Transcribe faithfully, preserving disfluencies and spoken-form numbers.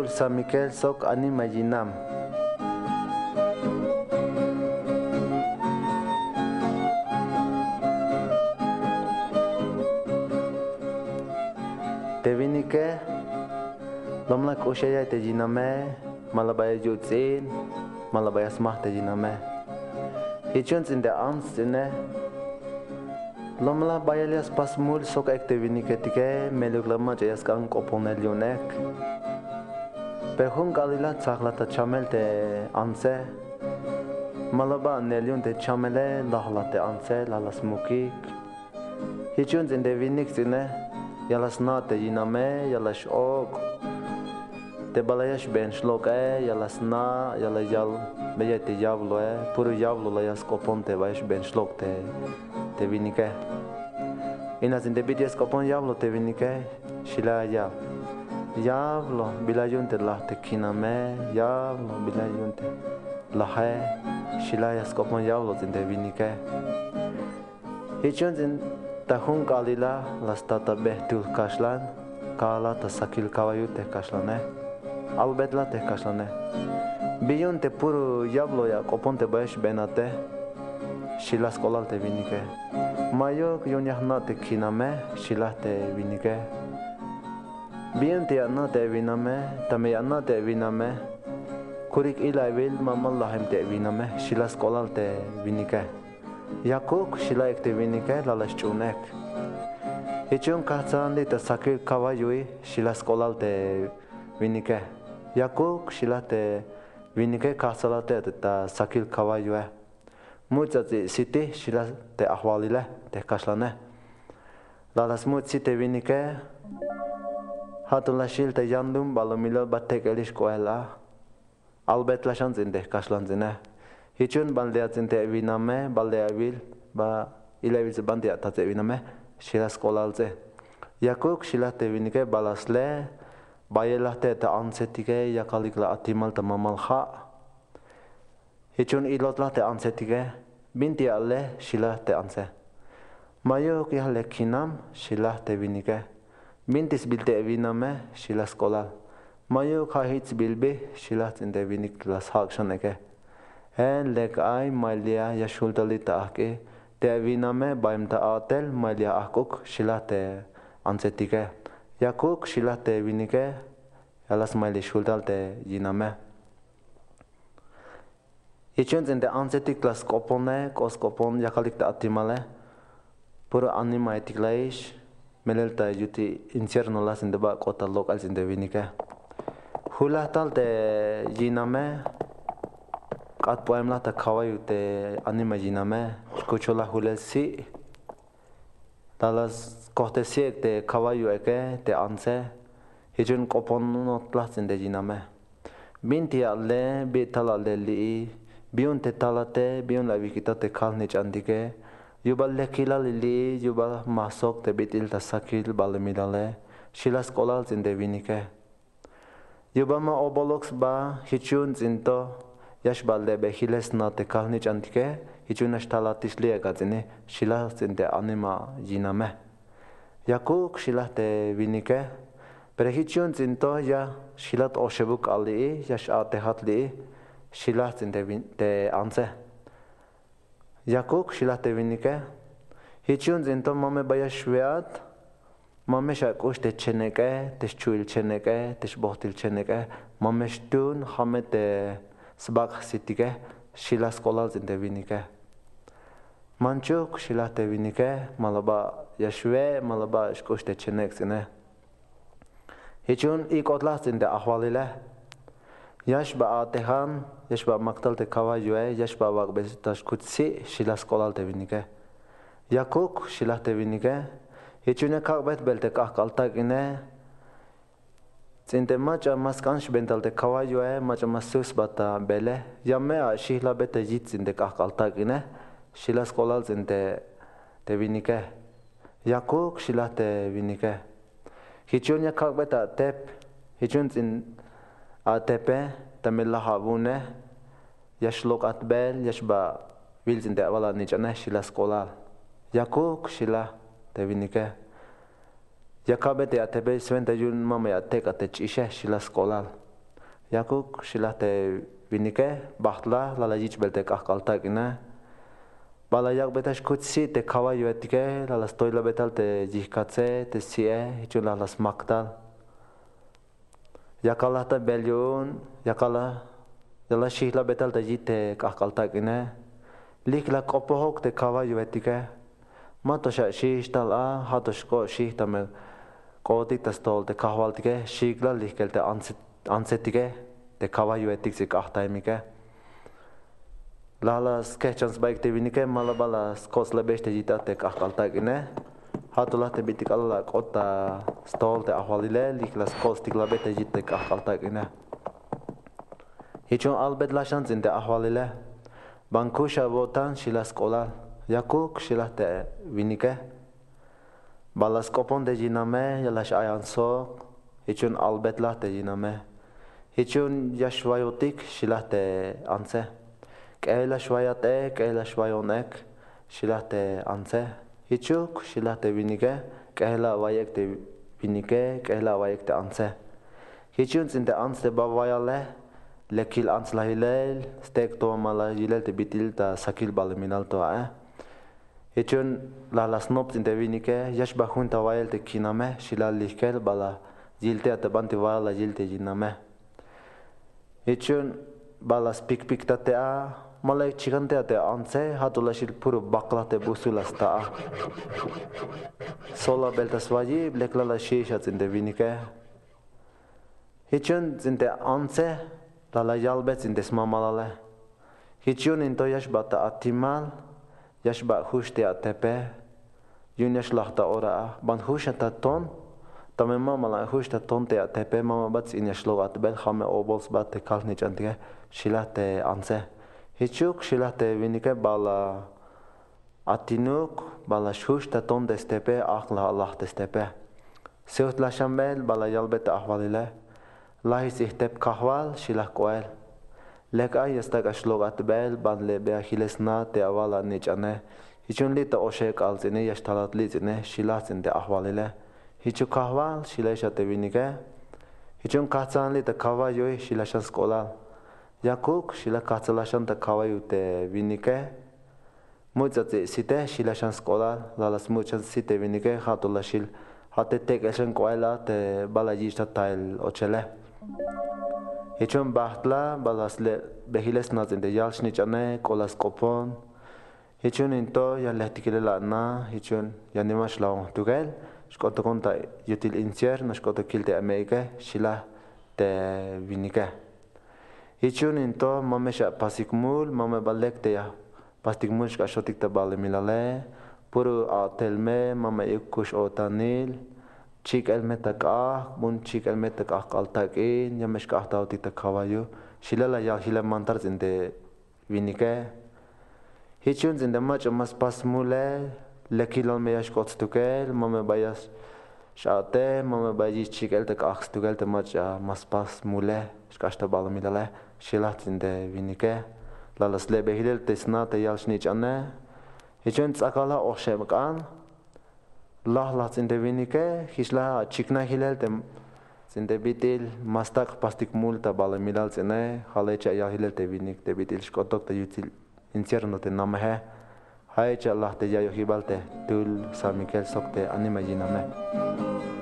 San Miguel sok anima yinam. Te winike, lom la k'ux ya ya'iy te yiname, ma la ba ya yuts'in, ma la ba ya smaj te yiname. Jich yu'un ts'in te ants ts'ine, lom la bayal ya spas mul sok ek te winiketike, meluk la mach'a ya sk'an k'oponel yu'un ek. Pero jun k'aalila tsajlaj ta chamel te antse. Ma la ba anel yu'un te chamele, lajlaj te antse, laj la smukik. Jich yu'un ts'in te winik ts'ine, ya la sna' te yiname, ya la x-ok'. Te bal la ya xbeen xlok'e, ya la sna', ya la yal, beyay te diabloe, puro diablo la ya sk'opon te ba ya xbeen xlok' te, te winike. Ina ts'in te bit'il ya sk'opon diablo te winike, xi la yal: Diablo, bila yu'un te laj te kiname, diablo, bila yu'un te laje, xi la ya sk'opon diablo ts'in te winike. Jich yu'un ts'in ta jun k'aalila la sta ta be jtul kaxlan, kajlaj ta sakil kawayu te jkaxlane, albet la te jkaxlane. Bi yu'un te puro diablo ya ak'opon te ba ya xbeenate, xi la sk'oplal te winike. Mayuk, yu'un ya jna' te kiname, xi la te winike. Bi yu'un te ya ana' te awiname, teme ya ana' te awiname, kurik ilawil ma ma lajem te awiname, xi la sk'oplal te winike. Yakuk, xi la ek te winike, la la xch'uun ek. Jich yu'un kajts'alan li' ta sakil kawayui, xi la sk'oplal te winike. Yakuk, xi la te winike, kajts'alan te ta sakil kawayue. Much' ts'in siti, xi la te ajwalile te jkaxlane. La la smuch' sit te winike, ja' to la xil te yan lum balumilal ba tek'elix k'oel a. Albet la xan ts'in te jkaxlan ts'ine. Jich yu'un bal te ya ts'in te awiname, bal te ya awil, ba ilawil ts'in banti ya ata te awiname, xi la sk'oplal ts'in. Yakuk, xi la te winike, bal la sle, bayel la te te antsetike, yakalik la atimal ta mamal ja'. Jich yu'un ilot la te antsetike, binti ya ale, xi la te antse. Mayuk, ya le kinam, xi la te winike. Binti sbil te awiname, xi la sk'oplal. Mayuk, ja' jich sbil bi, xi la ts'in te winik la sjak' xan eke. Jich lek ay, mayel ya ya xjul tal li' ta ajk'i. Te awiname, bayem ta a'tel, mayel ya ajk'uk, xi la te antsetike. Yakuk, xi la te winike, ya la smayelix jul tal te yiname. Jich yu'un ts'in te antsetik la sk'opone, k'ot sk'opon yakalik ta atimale, puro animaetik la ix, melel ta yuti infierno la ts'in te ba k'ot ta lok'el ts'in te winike. Julaj tal te yiname, k'at poem la ta kawayu te anima yiname, xkuchol la julel si'. La la skojtesik te kawayu eke te antse, jich yu'un k'oponot la ts'in te yiname. Binti ya ale, bi tal ale li'i, bi yu'un te talate, bi yu'un la awik'ita te kalnich'antike, yu'un ba lekilal li'i, yu'un ba ma sok te bit'il ta sakil balumilale, xi la sk'oplal ts'in te winike. Yu'un ba ma oboluk sba, jich yu'un ts'in to, ya xba lebe jile sna te kalnich'antike, jich yu'un nax talatix li' ak'a ts'ini, xi la ts'in te anima yiname. Yakuk, xi la te winike, pero jich yu'un ts'in to ya xjilat oxebuk k'aal li'i, ya x-a'tejat li'i, xi la ts'in te win-, te antse. Yakuk, xi la te winike. Jich yu'un ts'in to ma me ba ya xwe'at, ma me xak'ux te chenek'e, te xchu'il chenek'e, te xbojt'il chenek'e, ma me xtuun, ja' me te sbak' jsitike, xi la sk'oplal ts'in te winike. Manchuk, xi la te winike, ma la ba ya xwe', ma la ba xk'ux te chenek' ts'ine. Jich yu'un ik'ot la ts'in te ajwalile. Ya xba a'tejan, ya xba mak tal te kawayue, ya xba awak'be ta xkuch si', xi la sk'oplal te winike. Yakuk, xi la te winike. Jich yu'un ya kak'betbel te k'ajk'al tak'ine. Ts'in te mach'a ma sk'an xbeen tal te kawayue, mach'a ma stsujt sba ta bele, ya me axijlabey ta yich ts'in te k'ajk'al tak'ine, xi la sk'oplal ts'in te, te winike. Yakuk, xi la te winike. Jich yu'un ya kak'bey ta atep, jich yu'un ts'in atepe, teme laj awu'une, ya xlok'atbel, ya xba awil ts'in te awal anich'ane, xi la sk'oplal. Yakuk, xi la te winike. Ya kak'bey te atepe swenta yu'un ma me ya atek'at te ch'ixe, xi la sk'oplal. Yakuk, xi la te winike, bajt la, la la yich'bel te k'ajk'al tak'ine. Ba la yak'bey ta xkuch si' te kawayuetike, la la stoy la bey tal te yijkatse, te si'e, jich yu'un la la smak tal. Yakal la ta bel yu'un, yakal la, ya la xij la bey tal ta yich' te k'ajk'al tak'ine. Lijik la k'opojok te kawayuetike. Ma to xaxij tal a, ja' to xk'oxij tame k'ootik ta stojol te kajwaltike, xiik la lijik el te antse, antsetike, te kawayuetik tsi k'ajtaemike. La la skejch'an sbaik te winike, ma la ba la skots la bey te yich' a te k'ajk'al tak'ine. Ja' to la te bit'il k'alal la k'ot ta stojol te ajwalile, lijik la skotstik la bey te yich' te k'ajk'al tak'ine. Jich yu'un albet la xan ts'in te ajwalile. Ban kux awo'tan, xi la sk'oplal. Yakuk, xi la te winike. Ba la sk'opon te yiname, ya la x-ayan sok. Jich yu'un albet la te yiname. Jich yu'un ya xwayotik, xi la te antse. K'ejel la xwayat ek, k'ejel la xwayon ek, xi la te antse. Jichuk, xi la te winike, k'ejel la away ek te winike, k'ejel la away ek te antse. Jich yu'un ts'in te ants te ba wayale, lekil ants la yilel, stek' to ma la yilel te bit'il ta sakil balumilal to ae. Jich yu'un la la snop ts'in te winike, ya xba jun ta wayel te kiname, xi la lijik el, ba la yil te a te banti wayal la yil te yiname. Jich yu'un ba la spikpik ta te a, ma la chikan te a te antse, ja' to la xil puro bak la te busul la sta a. Sol la bel ta swayib, lek la la xi' xa ts'in te winike. Jich yu'un ts'in te antse, la la yalbey ts'in te smamalale. Jich yu'un in to ya xba ta atimal, ya xba jux te atepe, yu'un ya xlaj ta ora a, ban jux a ta ton, tame mama la jux ta ton te atepe, mama ba ts'in ya xlok'at bel, ja' me obol sba te kal-snich'antike, xi la te antse. Jichuk, xi la te winike, ba la atinuk, ba la xjux ta ton te stepe, ajk' la alaj te stepe. Sujt la xan bel, ba la yalbey te ajwalile. Lajix ts'in jtep kajwal, xi la jk'oel. Lek ay ya stak' a xlok'at bel, ban le bey a jilel sna te awal anich'ane. Jich yu'un li' ta oxeb k'aal ts'ine, ya xtalat li' ts'ine, xi la ts'in te ajwalile. Jichuk kajwal, xi la ix a te winike. Jich yu'un kajtsan li' ta kawayoe, xi la xan sk'oplal. Yakuk, xi la kajtsan la xan ta kawayo te winike. Much' a ts'i site, xi la xan sk'oplal, la la smuch' xan sit te winike, ja' to la xil, ja' te tek'el xan k'oel a te ba la yich' ta tael ochele. Jich yu'un bajt la, ba la sleb bey jilel sna ts'in te yal-snich'ane, k'ola sk'opon. Jich yu'un in to, ya lejtik yilel ana, jich yu'un ya niwan xlawon jtukel, xk'ot to ku'un ta yutil infierno, xk'ot to kil te ame'ike, xi la te winike. Jich yu'un in to, ma me xapasik mul, ma me ba lek te ya pastik mul xk'axotik ta balumilale, puro a'tel me, ma me ayuk kux o'tanil, chik'el me ta k'ajk', bu'un chik'el me ta k'ajk'al tak'in, ya me xk'ajtaotik ta kawayo, xi la la yal jilel mantal ts'in te winike. Jich yu'un ts'in te mach'a ma spas mule, lekilal me ya xk'ot stukel, ma me ba ya x-a'tej, ma me ba ya yich' chik'el ta k'ajk' stukel te mach'a ma spas mule, xk'ax ta balumilale, xi la ts'in te winike. La la sleb bey jilel te sna te yal-snich'ane. Jich yu'un ts'akal la oxeb k'aal. Laj la ts'in te winike, jich la achiknaj jilel te ts'in te bit'il ma stak' jpastik mul ta balumilal ts'ine, ja' la jich a yal jilel te winik te bit'il xk'otok ta yutil infierno te nameje. Ja' jich a laj te yayojibal te jtul San Miguel sok te anima yiname.